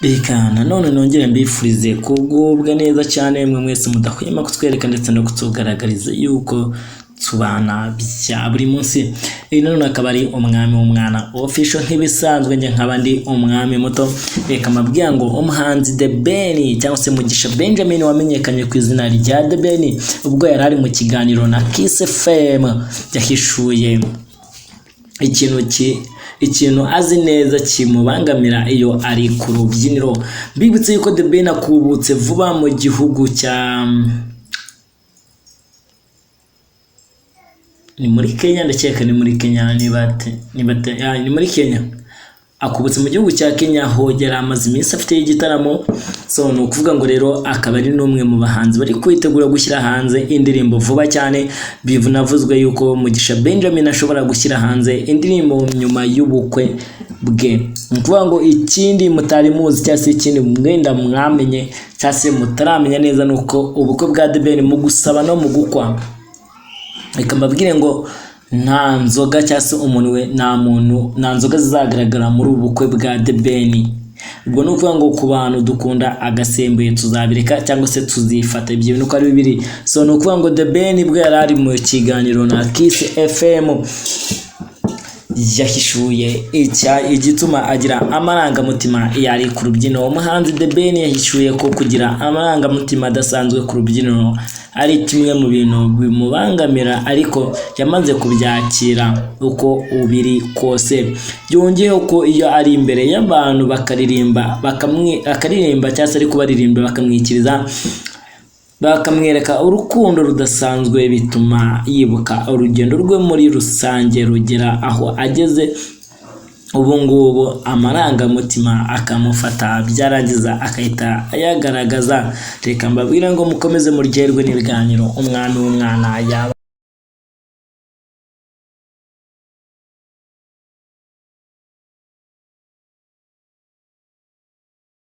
Reka nanone nongere mbifurize kugubwa neza cyane, mwe mwese mudahwema kutwereka ndetse no kutugaragariza yuko tubana bya buri munsi. Uyu nanone akaba ari Umwami w'Umwana Official, nk'ibisanzwe njye nkaba ndi Umwami Muto. Reka mbabwira ngo umuhanzi The Ben, cyangwa se Mugisha Benjamin wamenyekanye ku izina rya The Ben, ubwo yari ari mu kiganiro na Kiss FM, yahishuye ikintu azi neza kimubangamira iyo ari ku rubyiniro. Mbibutse yuko The Ben akubutse vuba mu gihugu cya, ni muri Kenya, ndakeka ni muri Kenya, ni muri Kenya. Akubutse mu gihugu cya Kenya, aho yari amaze iminsi afite igitaramo. So ni ukuvuga ngo rero akaba ari n'umwe mu bahanzi bari kwitegura gushyira hanze indirimbo vuba cyane. Binavuzwe yuko Mugisha Benjamin ashobora gushyira hanze indirimbo nyuma y'ubukwe bwe. Ni ukuvuga ngo ikindi mutari muzi, cyangwa se ikindi mwenda mwamenye, cyangwa se mutaramenya neza, ni uko ubukwe bwa The Ben, mu gusaba no mu gukwa, reka mbabwire ngo nta nzoga, cyangwa se umuntu we, nta muntu, nta nzoga zizagaragara muri ubu bukwe bwa The Ben. Ubwo ni ukuvuga ngo ku bantu dukunda agasembuye tuzabireka cyangwa se tuzifata, ibyo bintu uko ari bibiri. So ni ukuvuga ngo The Ben, ubwo yari ari mu kiganiro na Kiss FM, yahishuye igituma agira amarangamutima iyo ari ku rubyiniro. Umuhanzi The Ben yahishuye ko kugira amarangamutima adasanzwe ku rubyiniro ari kimwe mu bintu bimubangamira, ariko yamaze kubyakira uko ubiri kose. Yongeyeho ko iyo ari imbere y'abantu bakaririmba, akaririmba cyangwa se ari kubaririmba, bakamwikiriza, bakamwereka urukundo rudasanzwe, bituma yibuka urugendo rwe muri rusange rugera aho ageze ubu ngubu, amarangamutima akamufata, byarangiza agahita ayagaragaza. Reka mbabwire ngo mukomeze muryoherwe n'ibiganiro Umwami w'Umwana yaba.